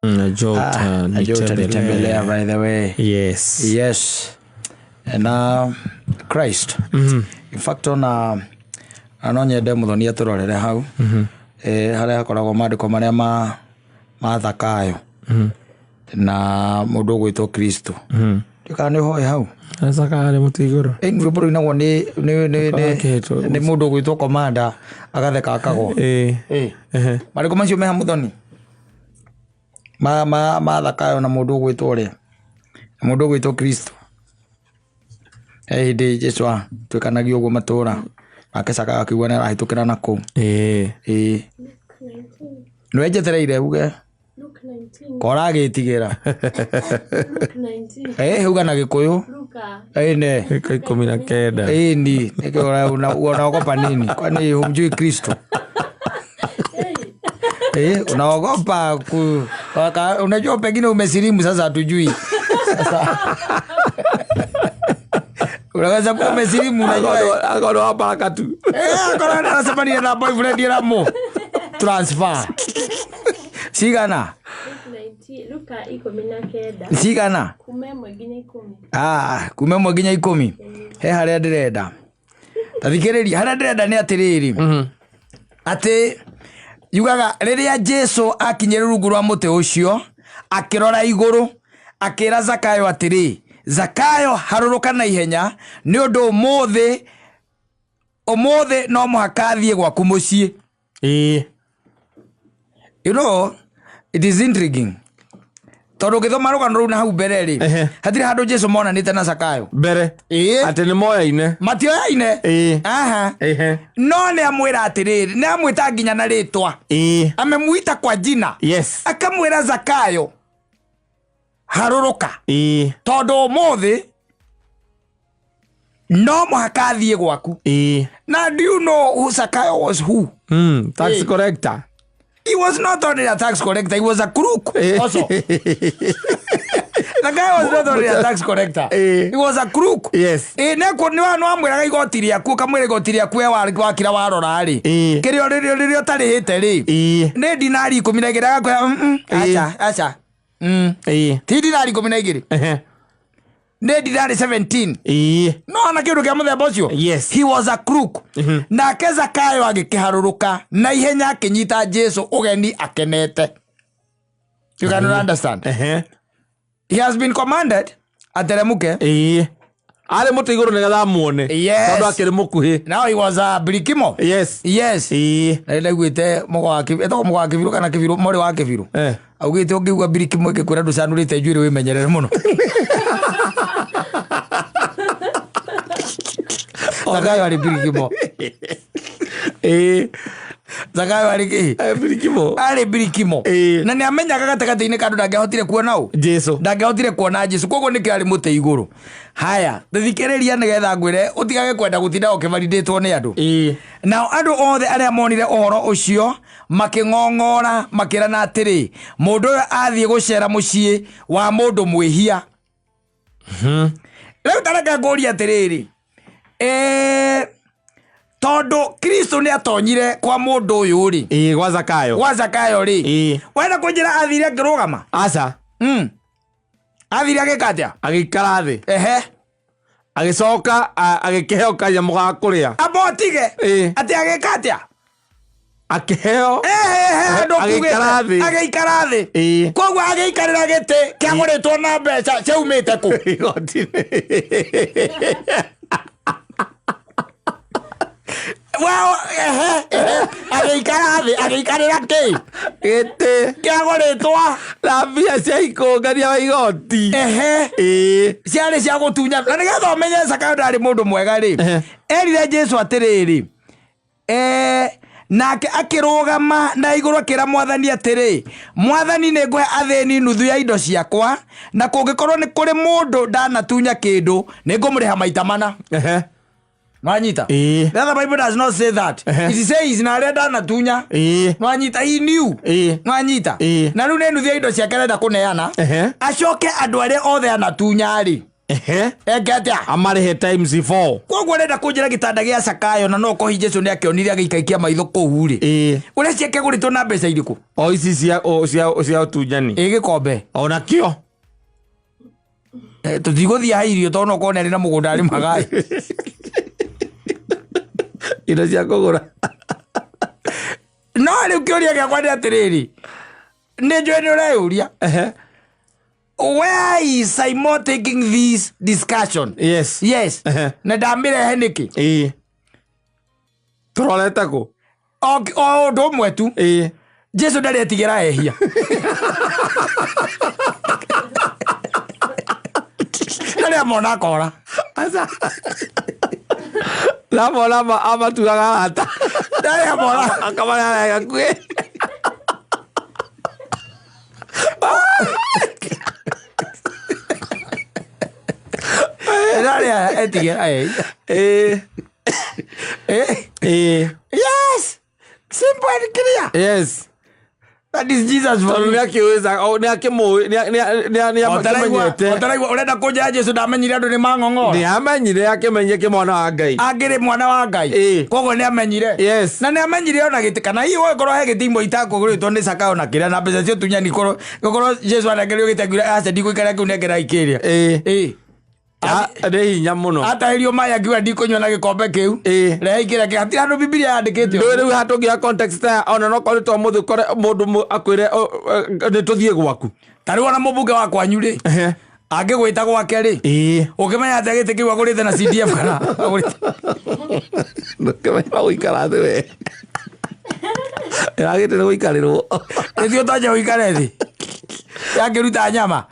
Najua Ah, najua utanitembelea utanitembelea. by the way. Yes. Yes, na Christ. In fact, ona na no nyende Muthoni atũrorere hau harĩa hakoragwo maandĩko marĩa ma Thakayo na mũndũ ũgwĩtwo Kristo. Ndiũĩ kana nĩ ũhoe hau. Zakayo arĩ mũtĩ igũrũ. Rwĩmbo rũinagwo Akĩhĩtwo. nĩ mũndũ ũgwĩtwo Komanda agatheka akagwa. Marĩkũ macio meha, Muthoni, ma Thakayo na mũndũ ũgwĩtwo ũrĩa na mũndũ ũgwĩtwo Kristo? He hĩndĩ Jesu atuĩkanagia ũguo matũũra, nake Zakayo akĩigua nĩ arahĩtũkĩra na kũu. Ĩĩ, nĩwe njetereire uge. Luke 19. Koragĩtigĩra. Luke 19. Uga na Gĩkũyũ. Luka. Ĩne. Ĩka 19. Ĩni nĩkĩo unaogopa nini? Kwani humjui Kristo? Unaogopa unajua pengine umesilimu sasa, hatujui sasa. Unaweza kuwa umesilimu, unajua. Akorwo wa baraka tu. Akorwo aracemania na boyfriend ĩramo transfer cigana? Luke 19. Luka 19. Cigana? Kuma 1 nginya 10. Ah, kuma 1 nginya 10. He harĩa ndĩrenda, tathikĩrĩria harĩa ndĩrenda nĩ atĩrĩrĩ, atĩ yugaga rĩrĩa Jesu akinyire rungu rwa mũtĩ ũcio, akĩrora igũrũ, akĩra Zakayo atĩrĩ, "Zakayo, harũrũka na ihenya, nĩ ũndũ ũmũthĩ ũmũthĩ no mũhaka thiĩ gwaku mũciĩ." You know it is intriguing tondũ ũgĩthoma rũgano rũu na hau mbere rĩ, hatirĩ handũ Jesu monanĩte na Zakayo. Mbere. Atĩ nĩ moyaine. Matioyaine. Aha. No nĩ amwĩra atĩrĩrĩ, nĩ amwĩta nginya na rĩtwa. Amemuita kwa jina. Akamwĩra, "Zakayo, harũrũka, tondũ ũmũthĩ no mũhaka athiĩ gwaku." Na do you know who Zakayo was? Who? Tax collector. He was not only a tax collector, he was a crook also. The guy was not only a tax collector, he was a crook. Ĩ nĩ nĩ wamwĩraga igoti rĩaku, ũkamwĩra igoti rĩaku we wakira warora rĩ, kĩrĩa rĩrĩa ũtarĩhĩte rĩ, nĩ dinari 12. Agakwĩra, aca, aca. Ti dinari 12, nĩ dinari 17." No ana kĩndũ kĩa mũthemba ũcio. He was a crook. Nake Zakayo agĩkĩharũrũka na ihenya, akĩnyita Jesu ũgeni akenete. You cannot understand. He has been commanded ateremuke. Ĩĩ, arĩ mũtĩ igũrũ nĩgetha amuone. Tondũ akĩrĩ mũkuhĩ. Now he was a birikimo. Yes. Na ndaiguĩte mũgo wa etagwo mũgo wa kĩbirũ kana kĩbirũ, mwarĩ wa kĩbirũ, augĩte ũngĩigua birikimo ĩgĩkwĩra ndũcanũrĩte njuĩrĩ, wĩmenyerere mũno. Zakayo arĩ birikimo. Zakayo arĩ kĩ? Birikimo. Arĩ birikimo. Na nĩ amenyaga gatagatĩ-inĩ ka andũ ndangĩahotire kuona ũ? Jesu. Ndangĩahotire kuona Jesu, koguo nĩkĩo arĩ mũtĩ igũrũ. Haya, thikĩrĩria nĩgetha ngwĩre ũtigage kwenda gũtinda ũkĩvalidĩtwo nĩ andũ. Nao andũ othe arĩa monire ũhoro ũcio makĩng'ong'ora makĩrana atĩrĩ, "Mũndũ ũyũ athiĩ gũcera mũciĩ wa mũndũ mwĩhia." Rĩu tareke ngũrie atĩrĩrĩ, tondũ Kristo nĩ atonyire kwa mũndũ ũyũ rĩ, Ĩĩ, gwa Zakayo. Gwa Zakayo rĩ, wenda kũnjĩra athire akĩrũgama? Aca. Athire agĩka atĩa? Agĩikara thĩ. Agĩcoka agĩkĩheo kanyamũ ga kũrĩa. Amba ũtige. Atĩ agĩka atĩa? Akĩheo. Ehehe, handũ Agĩikara kugĩte thĩ. Agĩikara thĩ. Koguo agĩikarĩra gĩtĩ kĩagũrĩtwo na mbeca ciaumĩte kũ? Igoti-inĩ. Well, ehe, ehe, agĩikara thĩ, agĩikarĩra kĩ? Gĩtĩ. Kĩagũrĩtwo na mbia cia ikũngania wa igoti. Ciarĩ cia gũtunya. Na nĩgetha ũmenye Zakayo ndarĩ mũndũ mwega rĩ, erire Jesu atĩrĩrĩ, nake akĩrũgama na igũrũ akĩra Mwathani atĩrĩ, 'Mwathani, nĩ ngũhe athĩni nuthu ya indo ciakwa, na kũngĩkorwo nĩ kũrĩ mũndũ ndanatunya kĩndũ, nĩ ngũmũrĩha maita mana." Nwanyita? The other Bible does not say that. It says na arĩa ndanatunya. Nwanyita? He knew. Nwanyita? Na rĩu nĩ nuthu ya indo ciake arenda kũneana. Acoke andũ arĩa othe anatunya rĩ. Ehe. Eke atĩa? Amarĩhe times 4. Koguo arenda kũnjĩra gĩtanda gĩa Zakayo na no kohi Jesu nĩ akĩonire agĩikaikia maitho kũu rĩ. Ĩĩ. Ũreciria kĩagũrĩtwo na mbeca irĩkũ? O ici cia o, cia cia ũtunyani. Ĩ gĩkombe. Ona kĩo. Eh, tũtigũthiĩ ha irio tondũ no korwo nĩ arĩ na mũgũnda arĩmaga ĩ. Indo cia kũgũra. No rĩu kĩũria gĩakwa nĩ atĩrĩrĩ, nĩ njũĩ nĩ ũreyũria. Ehe. Where is Simon taking this discussion? Yes. Yes. Ehe. Na ndamĩrehe nĩkĩ? Ĩĩ. Tũrorete kũ? O o ũndũ ũmwe tu. Ĩĩ. Jesu ndarĩ etigĩra ehia. Ndarĩ amona akora. Aca. Namona amatuaga arata. Ndarĩ amona. Akamarĩa gakuhĩ. Ndarĩ etigĩra ehia. Ĩĩ. Eh? Ĩĩ. Yes. Simple and clear. Yes. That is Jesus for Tondũ you. nĩ akĩũĩ nĩ akĩmũĩ nĩ akĩmenyete. Ũtaraigua ũrenda kũnjĩra Jesu ndamenyire andũ nĩ mang'ong'ora. Nĩ amenyire akĩmenye kĩ mwana wa Ngai. Angĩrĩ mwana wa Ngai. Ĩĩ. Koguo nĩ amenyire. Yes. Na nĩ amenyire ona gĩtĩ kana hihi ũgĩkorwo he gĩtĩ imwe itakũgũrĩtwo nĩ Zakayo na kĩrĩa na mbeca cia ũtunyani korwo gũkorwo Jesu anengerio gĩtĩ akiuga aca ndigũikara kĩu nengera ikĩrĩa. Ĩĩ. Ĩĩ. Nĩ hinya mũno. Atahĩrio maĩ akiuga ndikũnyua na gĩkombe kĩu. Ĩĩ. Rehe ikĩrĩa kĩ hatirĩ handũ Bibilia yandĩkĩte Ndũĩ rĩu haha tũngĩoya context ta ona no korwo to mũthĩ ũkore mũndũ akwĩre nĩ tũthiĩ gwaku. Ta rĩu ona mũmbunge wa kwanyu rĩ Ehe. angĩgwĩta gwake rĩ Ĩĩ. ũngĩmenya atĩa gĩtĩ kĩu agũrĩte na CDF kana agũrĩte Ndũkĩmenya gũikara thĩ we. Ĩragĩte nĩ gũikarĩrwo. Gĩthiĩ ũtonye ũikare thĩ yakĩruta nyama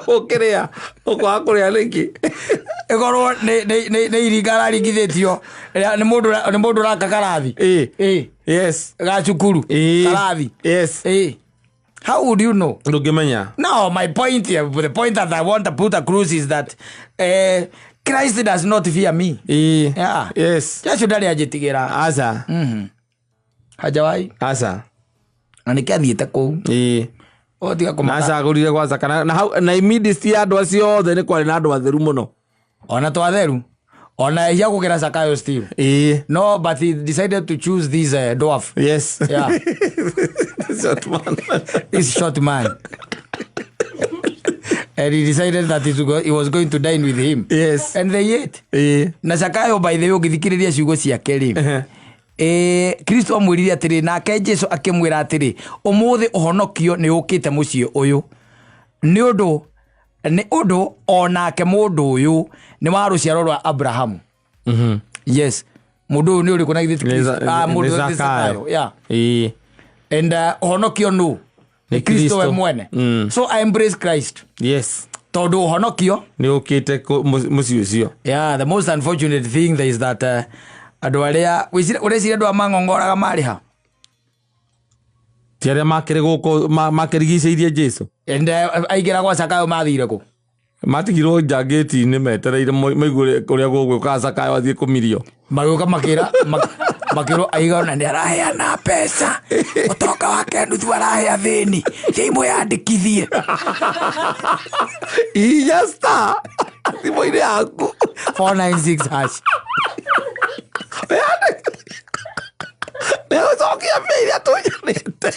Ũkĩrĩa ũkwaga kũrĩa nĩkĩ? ĩkorwo nĩ iringa araringithĩtio nĩ mũndũ ũraka karathi. Ĩĩ. Ĩĩ. Yes. Ga cukuru. Ĩĩ. Karathi. Yes. Ĩĩ. How would you know? Ndũngĩmenya. No, my point here, the point that I want to put across is that Christ does not fear me. Ĩĩ. Yeah. Yes. Jesu ndarĩ anjĩtigĩra. Aca. Hajawahi. Aca. Na nĩkĩo athiĩte kũu. Ĩĩ. O tiga Na kũmaka. acagũrire gwa Zakayo. Na hau na immediate ya andũ acio othe nĩ kwarĩ na andũ atheru mũno. Ona to atheru. Ona ehia gũkĩra Zakayo still. Ĩĩ. No, but he decided to choose this dwarf. Yes. Yeah. Short man. This short man. And he decided that he was going to dine with him. Yes. And they ate. Ĩĩ. Na Zakayo by the way ũngĩthikĩrĩria ciugo ciake rĩ. Ehe. Kristo amwĩrire atĩrĩ, nake Jesu akĩmwĩra atĩrĩ, ũmũthĩ ũhonokio nĩ ũkĩte mũciĩ ũyũ. Nĩ ũndũ nĩ ũndũ o nake mũndũ ũyũ nĩ wa rũciaro rwa Abrahamu. Yes. Mũndũ ũyũ nĩ ũrĩkũ na githĩ ti Nĩ Kristo? Ah, mũndũ nĩ ũyũ ti Zakayo. Zakayo. Yeah. Ĩĩ. And ũhonokio nũ? Nĩ Nĩ Kristo we Kristo. mwene. So I embrace Christ. Yes. Tondũ ũhonokio Nĩ ũkĩte mũciĩ ũcio. Yeah, the most unfortunate thing there is that andũ arĩa ũreciria andũ a mang'ong'oraga marĩ ha? Ti arĩa makĩrĩ gũkũ makĩrigicĩirie Jesu. And aingĩra gwa Zakayo mathire kũ? Matigirwo nja ngĩti-inĩ metereire maigue ũrĩa gũgwĩka Zakayo athiĩ kũmirio. Magĩũka makĩra makĩrwo aiga ona nĩ araheana mbeca ũtonga wake nuthu arahe athĩni thiĩ mwĩyandĩkithie. Ihinya star thimũ-inĩ yaku. 496 hash. Nĩ gũcokia mbia iria tũnyanĩte.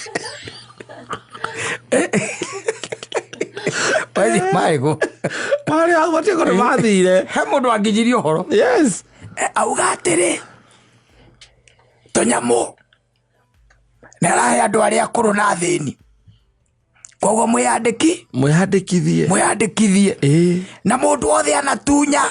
Wezi marĩ kũ? Marĩ hau matiĩ kũndũ mathire. He mũndũ angĩnjirie ũhoro. Yes. Auga atĩrĩ tũnyamũ nĩ arahe andũ arĩa akũrũ na athĩni koguo mwĩyandĩki Mwĩyandĩkithie. Mwĩyandĩkithie. Ĩĩ. Na mũndũ wothe anatunya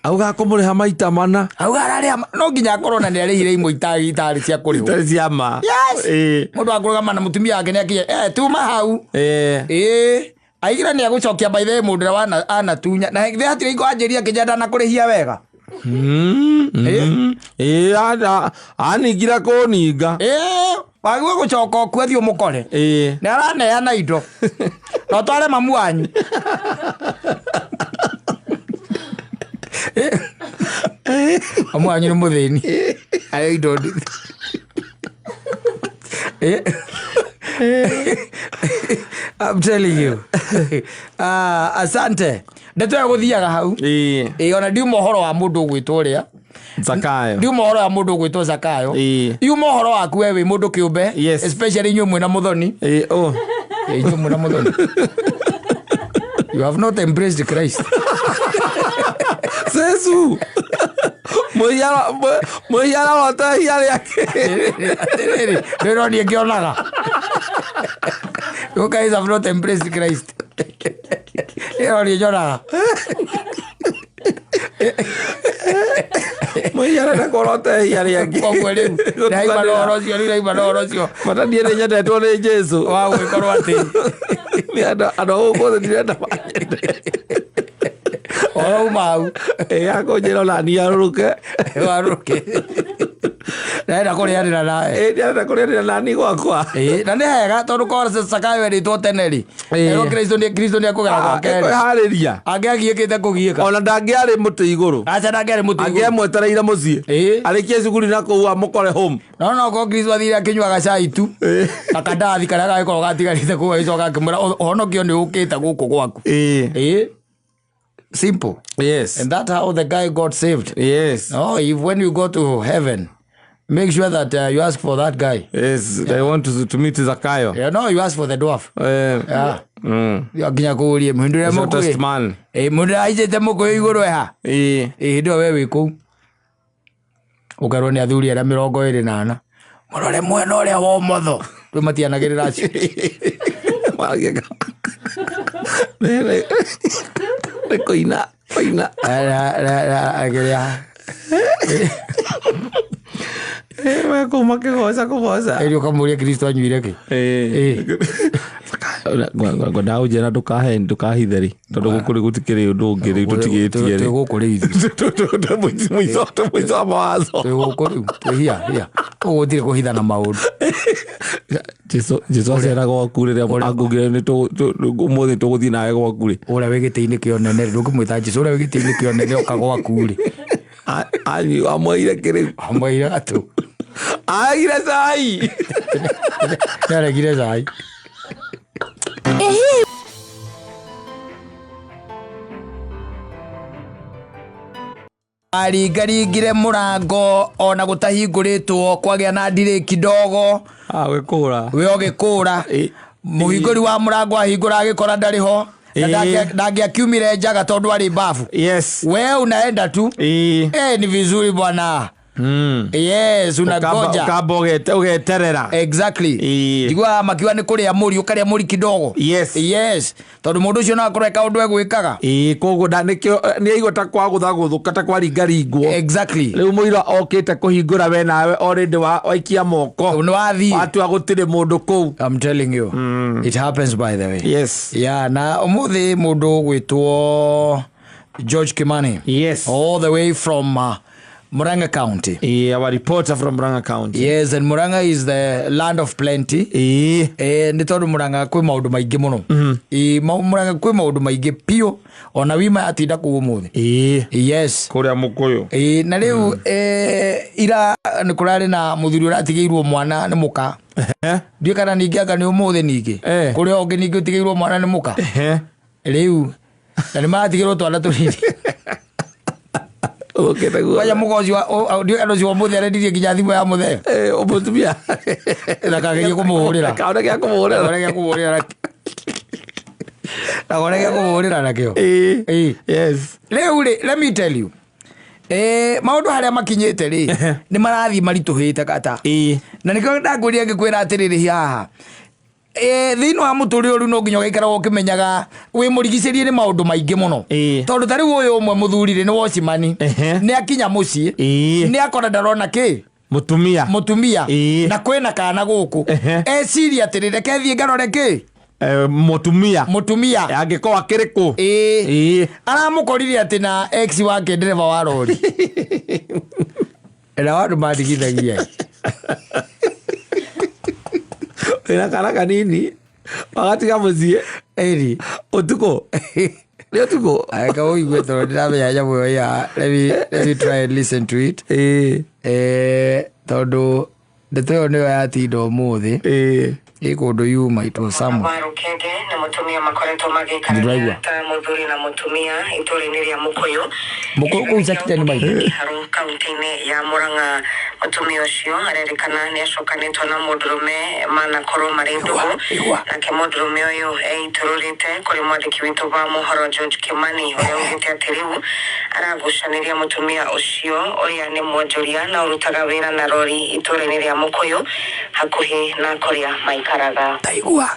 Auga akũmũrĩha maita mana. Auga ararĩha no nginya akorwo na nĩ arĩhire imwe itarĩ cia kũrĩhwo. Itarĩ cia ma. Yes. Ĩĩ. Mũndũ akũrũgama na mũtumia wake nĩ akinya tuma hau. Ĩĩ. Ĩĩ. Aigĩra nĩ agũcokia by the way mũndũ ũrĩa anatunya na githĩ hatirĩ hingo anjĩria akĩnjĩra ndanakũrĩhia wega. Ĩĩ aningira kũninga. Ĩĩ wagĩrĩirwo gũcoka ũkue thiĩ ũmũkore. Ĩĩ. Nĩ araneana indo. Na ũtware mamu wanyu. Mamu wanyu nĩ mũthĩni. Arĩ indo nduthi. I'm telling you. Ah, asante ndeto ya gũthiaga hau. Ĩĩ. Ĩ, ona ndiuma ũhoro wa mũndũ ũgwĩtwo ũrĩa. Zakayo. Ndiuma ũhoro wa mũndũ ũgwĩtwo Zakayo. Ĩĩ. Yuma ũhoro waku we wĩ mũndũ kĩũmbe. Yes. Especially inyuĩ mwĩna mũthoni. Ĩĩ, oh. Ĩ, inyuĩ mwĩna mũthoni, you have not embraced Christ. Sesu. Mũhiano rota ihia rĩake. Atĩrĩrĩ, ndĩronie ngĩonaga you guys have not embraced Christ. Ndĩronie nyonaga. Mũhiano ndakorota ihia rĩake. Koguo rĩu ndaima na ũhoro ũcio, rĩu ndaima na ũhoro ũcio Bata niĩ nĩ nyendetwo nĩ Jesu. Wa gwĩkorwo atĩ Nĩ andũ a gũkũ thĩ ndirenda manyende. Ũhoro uma hau. Ĩ, akũnjĩra ona niĩ arũrũke. Warũke ndĩrenda kũrĩanĩra nawe. Ĩ, ndirenda kũrĩanĩra nani gwakwa. Ĩĩ, na nĩ hega tondũ korwo Zakayo erĩtwo tene rĩ, Ĩĩ. erwo Kristo nĩ Kristo nĩ ekũgera gwake rĩ, Kwĩharĩria. angĩagiĩkĩte kũgiĩka. Ona ndangĩarĩ mũtĩ igũrũ. Aca, ndangĩarĩ mũtĩ igũrũ. Angĩamwetereire mũciĩ. Ĩĩ. Arĩkie cukuru na kũu amũkore home. No no korwo Kristo athire akĩnyuaga cai tu na kandathi karĩa gagĩkorwo gatigarĩte kũu, agĩcoka akĩmwĩra ũhonokio nĩ ũkĩte gũkũ gwaku. Ĩĩ. Ĩĩ, simple. And that's how the guy got saved. No, if when you go to heaven, make sure that you ask for that guy. Yes, I want to meet Zakayo. Yeah, no, you ask for the dwarf. Yeah. Nginya kũũrie mũndũ ũrĩa The shortest mũkuĩ. man. Ĩ, mũndũ ũrĩa aicĩte mũkũyũ igũrũ eha. Ĩĩ. Ĩ, hĩndĩ ĩyo we wĩ kũu ũkerwo nĩ athuri arĩa 24 mũrore mwena ũrĩa wa ũmotho, rĩu matianagĩrĩra acio. Wagĩka. Nĩ kũina kũina. Akĩrĩa. We kũu makĩgoca kũgoca. Ĩri ũkamũria Kristo anyuire kĩ. Ngwendaga ũnjĩra ndũkahe ndũkahithe rĩ, tondũ gũkũ rĩ gũtikĩrĩ ũndũ ũngĩ rĩ tũtigĩtie Twĩ rĩ. gũkũ rĩu ithuĩ. Mũico wa mawazo. Twĩ gũkũ rĩu, twĩ hia hia gũkũ, gũtirĩ kũhithana maũndũ. Jesu acera gwaku rĩrĩa angũgire nĩ ũmũthĩ tũgũthiĩ nawe gwaku rĩ. Ũrĩa wĩ gĩtĩ-inĩ kĩa ũnene rĩ, ndũngĩmwĩta Jesu ũrĩa wĩ gĩtĩ-inĩ kĩa ũnene oka gwaku rĩ. Amwaire kĩrĩu. Amwaire gatũ. Agire cai. Nĩaregire cai. Aringaringire mũrango ona gũtahingũrĩtwo, kwagĩa na ndirĩ kidogo. Gwĩkũra. We ũgĩkũra. Mũhingũri wa mũrango ahingũra agĩkora ndarĩ ho na ndangĩakiumire njaga tondũ arĩ bafu. We unaenda tu. Eh, ni vizuri bwana. Yes, unagoja. Ũkamba ũgeterera. Exactly. Njiguaga makiuga nĩ kũrĩa mũri, ũkarĩa mũri kidogo. Yes, tondũ mũndũ ũcio no akorwo e kaũndũ egwĩkaga. Ĩĩ, koguo nĩkĩo nĩ aigua ta kwagũthagũthũka, ta kwaringaringwo. Rĩu mũira okĩte kũhingũra, we nawe already waikia moko. Nĩ wathiĩ. Watua gũtirĩ mũndũ kũu. I'm telling you, it happens, by the way. Yeah, na ũmũthĩ mũndũ ũgwĩtwo George Kimani, all the way from Murang'a County. Yeah, our reporter from Murang'a County. Yes, and Murang'a is the land of plenty. Eh, nĩ tondũ Murang'a kwĩ maũndũ maingĩ mũno. Ĩ, Murang'a kwĩ maũndũ maingĩ piũ, ona wima atinda kũu ũmũthĩ. Yes. Kũrĩa mũkũyũ. Ĩ, na rĩu ira nĩ kũrarĩ na mũthuri ũratigĩirwo mwana nĩ mũka. Ndiũĩ kana ningĩ anga nĩ ũmũthĩ ningĩ. Kũrĩ ũngĩ ningĩ ũtigĩirwo mwana nĩ mũka. Rĩu na nĩ maratigĩrwo twana tũnini. Ũkĩte guo. Kwanja mũka ũcio ndiũĩ kana ũcio wa mũthĩ arendirie nginya thimũ ya mũthee. Mũtumia. Ndakagerie kũmũhũrĩra. Kaona gĩa kũmũhũrĩra. Ndakone gĩa kũmũhũrĩra nakĩo. Ndakone gĩa kũmũhũrĩra nakĩo. Ĩĩ. Rĩu rĩ, let me tell you. Maũndũ harĩa makinyĩte rĩ, nĩ marathiĩ maritũhĩte kata. Na nĩkĩo ndakwĩrire ngĩkwĩra atĩrĩrĩ haha. Thĩinĩ wa mũtũrĩre ũyũ rĩu no nginya ũgaikaraga ũkĩmenyaga wĩ mũrigicĩrie nĩ maũndũ maingĩ mũno. Tondũ ta rĩu ũyũ ũmwe mũthuri rĩ, nĩ wocimani. Nĩ akinya mũciĩ. Nĩ akora ndarona kĩ? Mũtumia. Mũtumia. Ĩĩ. Na kwĩna kana gũkũ. Eciria atĩrĩ, reke thiĩ ngarore kĩ? Mũtumia. Mũtumia. Angĩkorwo akĩrĩ kũ. Ĩĩ. Ĩĩ. Aramũkorire atĩ na ex wake ndereba wa rori. Na andũ mandigithagia. Wĩna kana kanini wagatiga mũciĩ. Ĩni. Ũtukũ nĩ ũtukũ. Eka ũigue tondũ ndĩramenya nyamũ ĩyo ya let me try and listen to it. Tondũ ndeto ĩyo nĩyo yatinda ũmũthĩ. Ĩĩ. Ĩ kũndũ yuma it was somewhere. Wa Rukenge na mũtumia makoretwo Ndĩraigua. magĩikarania ta mũthuri na mũtumia itũũra-inĩ rĩa Mũkũyũ. Mũkũyũ kũu Chakita nĩ maitũ. Kĩharũ kaunti-inĩ ya Murang'a. Mũtumia ũcio arerĩkana nĩ acokanĩtwo na mũndũrũme manakorwo marĩ ndũgũ. Igua. Nake mũndũrũme ũyũ eitũrũrĩte kũrĩ mwandĩki witũ wa mohoro George Kimani ũrĩa augĩte atĩ rĩu aragucanĩria mũtumia ũcio ũrĩa nĩ mwonjoria na ũrutaga wĩra na rori itũũra-inĩ rĩa Mũkũyũ hakuhĩ na kũrĩa maikaraga. Taigua.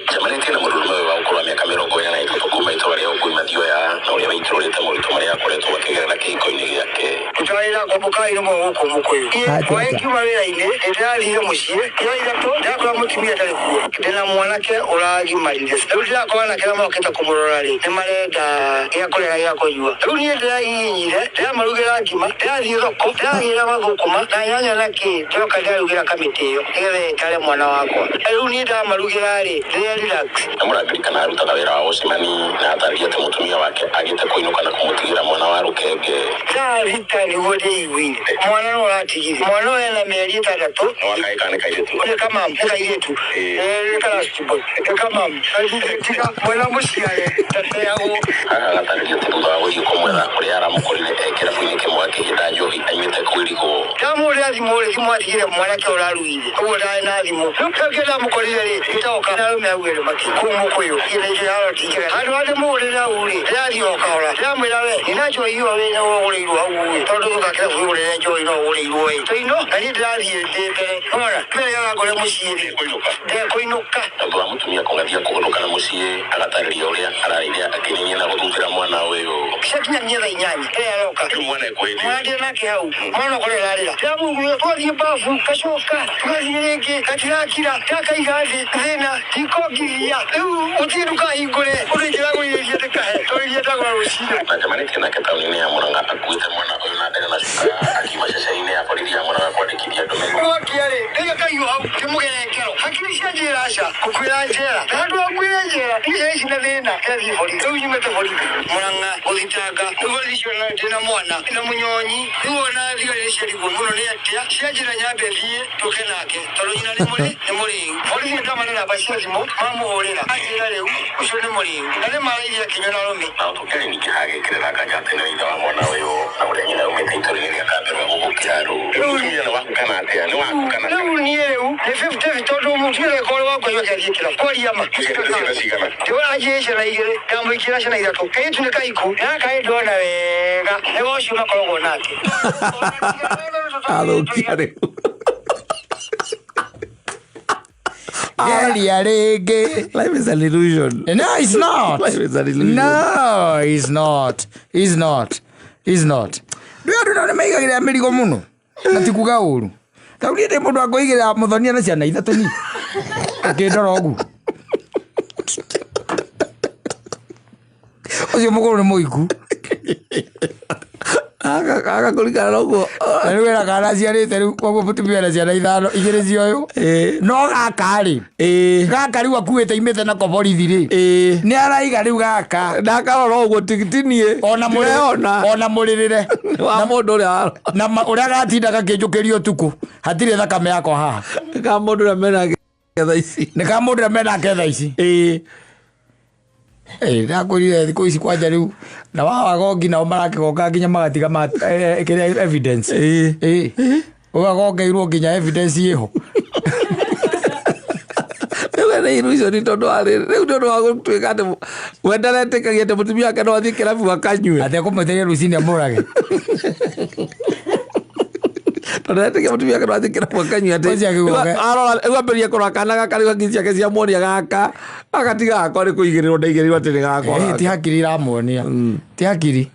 Ncemanĩtie na mũndũrũme ũyũ wa ũkũrũ wa mĩaka 43 kuma itũũra rĩa Ũngui Mathioya na ũrĩa wĩitũrũrĩte moritũ marĩa akoretwo akĩgerera kĩhiko-inĩ gĩake. Ndutagĩra ngombo kaĩ rĩmwe gũkũ Mũkũyũ. Atĩa, Hwaĩ atĩa? ngiuma wĩra-inĩ nĩndĩrathire mũciĩ thaa 3 ndĩrakora mũtumia ndarĩ kuo. Ndĩna mwanake ũragimarire. Rĩu ndĩrakora anake arĩa mokĩte kũmũrora rĩ nĩmarenda gĩa kũrĩa na gĩa kũnyua. Rĩu niĩ ndĩrahihinyire ndĩramarugĩra ngima ndĩrathiĩ thoko ndĩragĩra mathũkũma na nyanya na kĩ ndoka ndĩrarugĩra kamĩtĩ ĩyo nĩgetha ĩtare mwana wakwa. Rĩu niĩ ndamarugĩra rĩ ndĩre relax. Na mũrangĩri kana arutaga wĩra wa ũcimani na atarĩria atĩ mũtumia wake agĩte kũinũka na kũmũtigĩra mwana wa rũkenge. Thaa 6 nĩguo ndĩiguire mwana no ũratigire mwana ũyũ ena mĩeri 6. Nĩ wa kahĩĩ kana nĩ kairĩtu? Nĩ kamamu nĩ kairĩtu. Nĩ karacimbo nĩ kamamu tiga mwana mũciare ndateagwo. Haha agatarĩria atĩ thutha wa gũthiĩ kũmwetha kũrĩa aramũkorire e kĩrabu-inĩ kĩmwe akĩhĩta njohi aimĩte kwĩrigwo. Ndamũhũrĩra thimũ rĩ thimũ atigire mwanake ũraruire ũguo ndarĩ na thimũ rĩu kĩrĩa ndamũkorire rĩ gĩtoka na arũme au erĩ makĩ kũu Mũkũyũ ina kĩharo ti njega handũ ha ndĩmũhũrĩre hau rĩ ndĩrathiĩ o kahora ndĩramwĩra we nina njohi ĩyo wĩna ũgũrĩirwo hau ĩ tondũ thutha kĩrabu ũgũrĩre njohi no ũgũrĩirwo ĩ tũino na niĩ ndĩrathiĩ ndĩ mbere nĩwona nĩgetha ngore mũciĩ rĩ Kũinũka. ndekũinũka. Thutha wa mũtumia kũng'athia kũhũndũka na mũciĩ agatarĩria ũrĩa ararĩire akĩninia na gũthutĩra mwana ũyũ. Ciakinya nginya thaa 8 ĩrĩa aroka. Rĩu mwana ekũhĩndĩ. Mwana ndĩ nake hau mwana ũkorwo ararĩra ndĩramũiguire twathiĩ babu gacoka tũgathiĩ rĩngĩ gatirakira ndakaiga thĩ thĩna ndikongithia rĩu gũtirĩ ndukahingũre ũndũ ingĩragũrire iria ndĩkahe tondũ iria ndagũra rũcinĩ. Na njemanĩtie nake taũni-inĩ ya Murang'a akuĩte mwana ũyũ na ndege na cuka akiuma ceceni-inĩ ya borithi ya Murang'a kwandĩkithia ndũmĩrĩri. Mwakia rĩ ndaiga kahiũ hau ndĩmũgere ngero hakiri cia njĩra aca ngũkuĩra njera na handũ ha nguĩre njera niĩ ciana ici na thĩna ndĩrathiĩ borithi rĩu nyumĩte borithi Murang'a gũthitanga rĩu borithi icio ndĩna mwana na mũnyonyi rĩu ona thigari nĩ ciarigwo mũno nĩ atĩa cianjĩra nyambe thiĩ tũke nake tondũ nyina nĩ mũrĩ nĩ mũrĩu borithi ndamane namba cia thimũ mamũhũrĩra anjĩra rĩu ũcio nĩ mũrĩu na nĩ marairie akĩnyua na arũme. Na ũtũkĩrĩ ningĩ hagĩkĩrĩra nganja atĩ nĩ ithe wa mwana ũyũ na ũrĩa nyina aumĩte itũũra-inĩ rĩa Kambĩrwa gũkũ Kĩharũ. Rĩu mũtumia nĩ waku kana atĩa? Nĩ waku kana? Rĩu niĩ rĩu nĩ 50 tondũ mũtumia ũrĩa wakwa akĩathiĩ kĩrabu kwaria ma. Mũciarĩte ciana cigana? Anjĩrĩ ciana 2 ndamũikĩra ciana 3 kairĩtu nĩ kaiku na gaka ndona wega nĩ ũcio makoragwo nake. Athũkia rĩu. Geria rĩngĩ. Life is an illusion. No, it's not. Life is an illusion. No, it's not. It's not. It's not. Ndũ andũ nao nĩmaigagĩrĩra mĩrigo mũno na ti kuga ũru. Rĩu niĩ ndĩ mũndũ akũigĩrĩra mũthonia na ciana 3 ni. Ũkĩndora ũguo. Ũcio mũkũrũ nĩ mũiku. Aka kũringana na ũguo. Na rĩu ena kana aciarĩte rĩu koguo mũtumia na ciana 5 2 cia ũyũ. No gaka rĩ. Gaka rĩu akuĩte imĩte nako borithi rĩ. Nĩ araiga rĩu gaka. Ndakarora ũguo ti niĩ. Ona Ndĩreyona. ona mũrĩrĩre. Wa mũndũ ũrĩa Na ũrĩa gatinda gakĩnjũkĩria ũtukũ hatirĩ thakame yakwa haha. ka mũndũ ũrĩa menake thaa ici. Nĩ ka mũndũ ũrĩa menake thaa ici. Ndakwĩrire thikũ ici kwanja rĩu na wawagongi nao marakĩgonga nginya magatiga kĩrĩa evidence. Ũgagongeirwo nginya evidence ĩho. Rĩu nĩ illusion tondũ wa rĩrĩ rĩu nĩ ũndũ wa gũtuĩka atĩ we ndaretĩkagia atĩ mũtumia wake no athiĩ kĩrabu akanyue. Atĩ ekũmwetereria rũcinĩ amũrage. Tondũ ndaretĩkia mũtumia wake no athiĩ kĩrabu akanyue atĩ Ũcio akĩgoka. arora rĩu ambĩrĩria kũrora kana gaka rĩu hakiri ciake ciamuonia gaka agatiga gakwa nĩ kũigĩrĩrwo ndaigĩrĩrwo atĩ nĩ gakwa. Ti hakiri iramuonia. Ti hakiri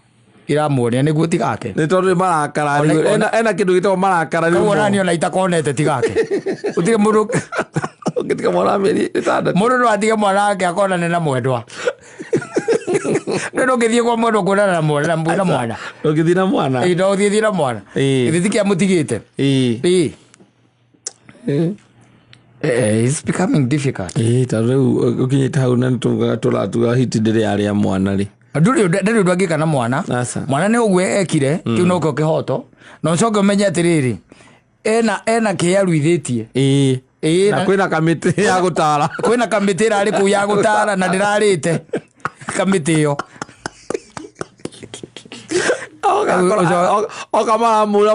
iramuonia nĩguo ti gake. Nĩ tondũ nĩ marakara rĩu ena kĩndũ gĩtagwo marakara rĩu. Koguo nani ona itakonete ti gake. Gũtirĩ mũndũ ũngĩtiga mwana wa mĩeri 6. Mũndũ no atige mwana wake akonane na mwendwa. Nĩ ndũngĩthiĩ kwa mwendwa kuonana na mwana na mwana. Ndũngĩthiĩ na mwana. Ĩĩ no ũthiĩ na mwana. Githĩ ti kĩa mũtigĩte. Ĩĩ. It's becoming difficult. Ta rĩu ũkinyĩte hau na nĩtũgaga tũratuga hiti ndĩrĩ yarĩa mwana rĩ. Ndũrĩ ũndũ angĩka na mwana. Aca. Mwana nĩ ũguo ekire kĩu nokĩo kĩhoto. Na ũcoke ũmenye atĩrĩrĩ ena kĩrĩa aruithĩtie. Ĩĩ, Na na- kwĩna kamĩtĩ ya gũtara. Kwĩna kamĩtĩ ĩrarĩ kũu ya gũtara na ndĩrarĩte kamĩtĩ ĩyo. Oka maramwĩra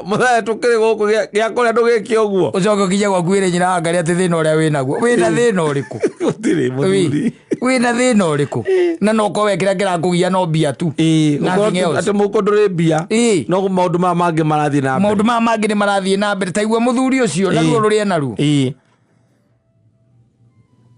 mũthee tũkĩrĩ gũkũ gĩa kũrĩa ndũgĩke ũguo. Ũcoke ũkinye gwaku wĩre nyina wa Ngarĩ atĩ thĩna ũrĩa wĩnaguo, wĩna thĩna ũrĩkũ? Gũtirĩ mũthuri. Wĩna thĩna ũrĩkũ? Na no ũkorwo we kĩrĩa kĩrakũgia no mbia tu. Ĩĩ, Nothing ũkorwo else. atĩ mũhuko ndũrĩ mbia. Ĩĩ. No maũndũ maya mangĩ marathiĩ na mbere. Maũndũ maya mangĩ nĩ marathiĩ na mbere. Taigua mũthuri ũcio na Ĩĩ. ruo rũrĩa enaruo. Ĩĩ.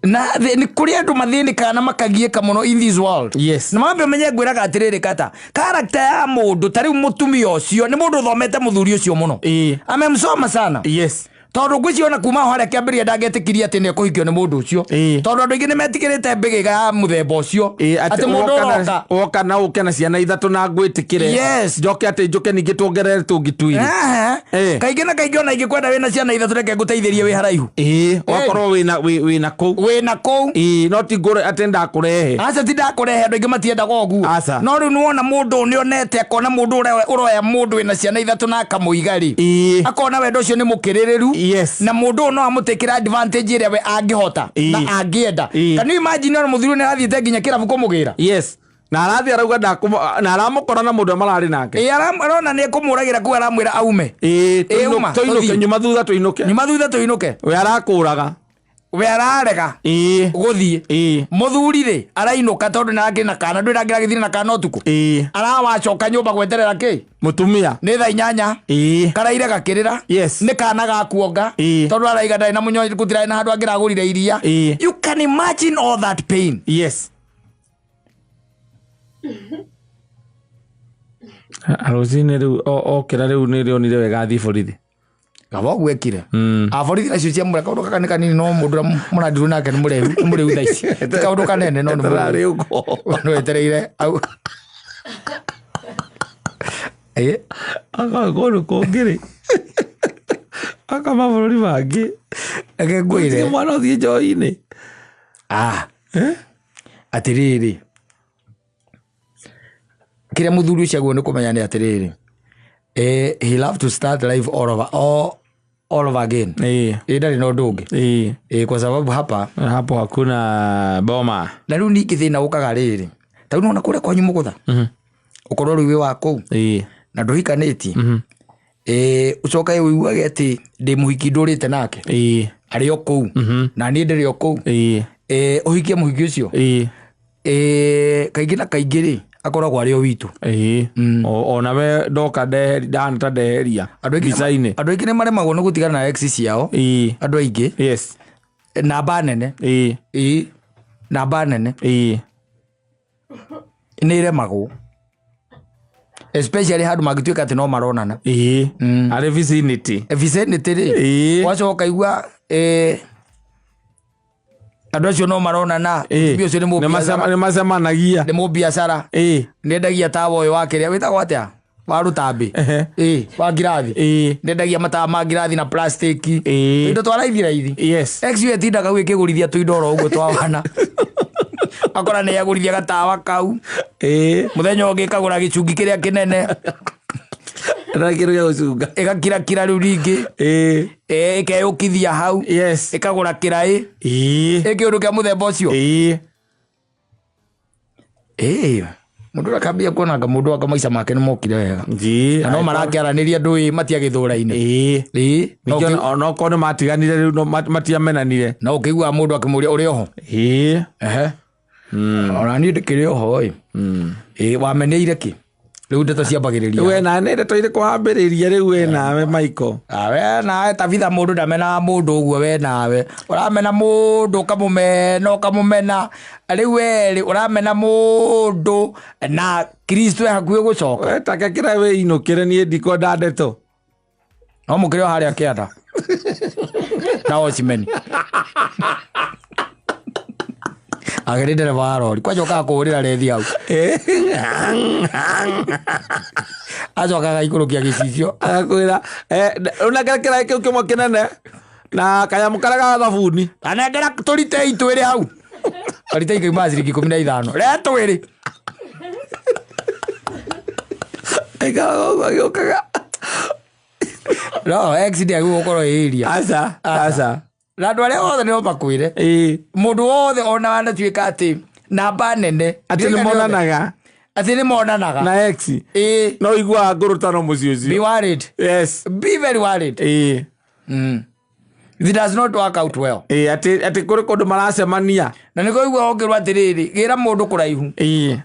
Na nĩ kũrĩ andũ mathĩnĩkaga na makagiĩka mũno in this world. Yes. Na mambe ũmenye ngwĩraga atĩrĩrĩ kata character ya mũndũ ta rĩu mũtumia ũcio nĩ mũndũ ũthomete mũthuri ũcio mũno. Ĩĩ. Amemsoma sana. Yes. Tondũ ngwĩciria ona kuma ho harĩa kĩambĩrĩria ndangĩetĩkirie atĩ nĩ ekũhikio nĩ mũndũ ũcio. Ĩĩ. Tondũ andũ aingĩ nĩ metigĩrĩte mbĩgĩga ya mũthemba ũcio. Ĩĩ, Atĩ mũndũ ũroka. woka na ũke na ciana ithatũ na ngwĩtĩkĩre. Yes. Njoke atĩ njũke ningĩ tuongerere tũngĩ twĩrĩ. Aha. Ĩĩ. Kaingĩ na kaingĩ ona ingĩkwenda wĩna ciana ithatũ reke ngũteithĩrie wĩ haraihu. Ĩĩ, wakorwo wĩna wĩna kũu. Wĩna kũu. Ĩĩ, no ti ngũre atĩ ndakũrehe. Aca ti ndakũrehe, andũ aingĩ matiendaga ũguo. Aca. No rĩu nĩwona mũndũ ũyũ nĩonete akona mũndũ ũrĩa ũroya mũndũ wĩna ciana ithatũ na akamũiga rĩ. Ĩĩ. Akona wendo ũcio nĩ mũkĩrĩrĩru. Yes. Na mũndũ ũyũ no amũtĩkĩra advantage ĩrĩa we angĩhota Ĩĩ. na angĩenda. Ĩĩ. Can you imagine ona mũthuri ũyũ nĩarathiĩte nginya kĩrabu kũmũgĩra? Yes. Na arathiĩ arauga na aramũkora na mũndũ ũrĩa mararĩ nake. Ĩĩ, arona nĩekũmũragĩra kũu aramwĩra aume. Ĩĩ, Ĩĩ, uma, tũinũke tũthiĩ. nyuma thutha tũinũke. Nyuma thutha tũinũke. We arakũraga. We ararega Ĩĩ. gũthiĩ. Ĩĩ. Mũthuri rĩ arainũka tondũ nĩarakĩrĩ na kana, ndũĩ ndangĩragĩthire na kana ũtukũ. Ĩĩ. Arawacoka nyũmba gweterera kĩ? Mũtumia. Nĩ thaa 8. Ĩĩ. Karaire gakĩrĩra. Yes. Nĩ kana gakuonga. Ĩĩ. Tondũ araiga ndarĩ na mũnyonyi gũtirarĩ na handũ angĩragũrire iria. Ĩĩ. You can imagine all that pain. Yes. Rũcinĩ rĩu okĩra rĩu nĩrĩonire wega athiĩ borithi. Gaba ũguo ekire. A borithi nacio ciamwĩra kaũndũ gaka nĩ kanini no mũndũ ũrĩa mũrandirwo nake nĩ mũrĩu, nĩ mũrĩu thaa ici. Ti kaũndũ kanene no nĩ mũrĩu. Eterera rĩu ko. No etereire au. Ĩĩ. Aka kũndũ kũngĩ rĩ. Aka mabũrũri mangĩ. Reke ngwĩre. Gũtirĩ mwana ũthiĩ njohi-inĩ. Ah. Atĩrĩrĩ. Kĩrĩa mũthuri ũcio agĩrĩirwo nĩ kũmenya nĩ atĩrĩrĩ. He love to start life all over, all over again. Ĩĩ. Ĩĩ, ndarĩ na ũndũ ũngĩ. Ĩĩ. Ĩĩ, kwa sababu hapa Hapo hakuna boma. Na rĩu ningĩ thĩna ũkaga rĩrĩ. Ta rĩu nĩwona kũrĩa kwanyu mũgũtha. Ũkorwo rĩu wĩ wa kũu. Ĩĩ. Na ndũhikanĩtie. Ĩĩ, ũcoke ũiguage atĩ ndĩ mũhiki ndũrĩte nake. Ĩĩ. Arĩ o kũu. Na niĩ ndĩrĩ o kũu. Ĩĩ. Ĩĩ, ũhikie mũhiki ũcio. Ĩĩ. Ĩĩ, kaingĩ na kaingĩ rĩ, akoragwo arĩ o witũ. Ĩĩ. Ona we ndoka ndeheri ndahana ta ndeheria mbica-inĩ. Andũ aingĩ nĩ maremagwo nĩ gũtigana na ex ciao. Ĩĩ. Andũ aingĩ. Yes. Namba nene. Ĩĩ. Ĩĩ. Namba nene. Ĩĩ. Nĩ ĩremagwo. Especially handũ mangĩtuĩka atĩ no maronana. Ĩĩ. Arĩ vicinity. Vicinity rĩ. Ĩĩ. Wacoka ũkaigua, andũ acio no maronana. Ĩĩ. Mũtumia ũcio nĩ mũbiacara. Nĩ macemanagia. Nĩ mũbiacara. Ĩĩ. Nĩendagia tawa ũyũ wa kĩrĩa wĩtagwo atĩa? Wa rũtambĩ. Ehe. Ĩĩ, wa ngirathi. Ĩĩ. Nĩendagia matawa ma ngirathi na plastic. Ĩĩ. Indo twa raithi raithi. Yes. Ex yo ĩtindaga hau ĩkĩgũrithia tũindo oro ũguo twa wana. Akora nĩ agũrithia gatawa kau. Ĩĩ. Mũthenya ũngĩ ĩkagũra gĩcungi kĩrĩa kĩnene. Na kĩndũ gĩa gũcunga. Ĩgakirakira rĩu rĩngĩ. Ĩĩ. Ĩĩ, ĩkeyũkithia hau. Yes. Ĩkagũra kĩraĩ. Ĩĩ. Ĩ kĩũndũ kĩa mũthemba ũcio. Ĩĩ. Ĩĩ. Mũndũ ũrĩa akambia kuona anga mũndũ anga maica make nĩ mokire wega. Ĩĩ. Na no marakĩaranĩria ndũĩ matiagĩthũraine. Ĩĩ. Ĩĩ. No Ningĩ onokorwo nĩ matiganire rĩu no matiamenanire. No ũkĩiguaga mũndũ akĩmũria ũrĩ oho. Ĩĩ. Ehe. Ona niĩ ndĩkĩrĩ oho ĩ. Ĩĩ, wameneire kĩ? Rĩu ndeto ciambagĩrĩria. We nawe nĩ ndeto irĩkũ wambĩrĩria rĩu we nawe Michael? Ah, we nawe tabitha mũndũ ndamenaga mũndũ ũguo we nawe. Ũramena mũndũ ũkamũmena ũkamũmena. Rĩu we rĩ ũramena mũndũ na Kristo e hakuhĩ gũcoka. We take kĩrĩa wĩinũkĩre niĩ ndikwenda ndeto. No mũkĩrĩ o harĩa kĩanda. Na watchman. Agĩrĩ ndereba wa rori. Kwanja ũkaga kũhũrĩra rethi hau. Acoka agaikũrũkia gĩcicio. Agakwĩra, ũnengere kĩraĩ kĩu kĩmwe kĩnene na kanyamũ karĩa ga thabuni. Anengera tũritei twĩrĩ hau. Karitei kauma ciringi 15. Rehe twĩrĩ. Aikaraga ũguo agĩũkaga. No, ex ndĩagĩrĩirwo gũkorwo ĩ area. Aca, aca. Na andũ arĩa othe nĩo makwĩre. Ĩĩ. Mũndũ wothe ona wanatuĩka atĩ namba nene. Atĩ nĩ monanaga. Atĩ nĩ monanaga. Na ex. Ĩĩ. No iguaga ngũrũtano mũciĩ ũcio. Be worried. Yes. Be very worried. Ĩĩ. It does not work out well. Ĩĩ, atĩ kũrĩ kũndũ maracemania. Na nĩkĩo ũiguaga ũkĩrwo atĩrĩrĩ, gĩra mũndũ kũraihu. Ĩĩ.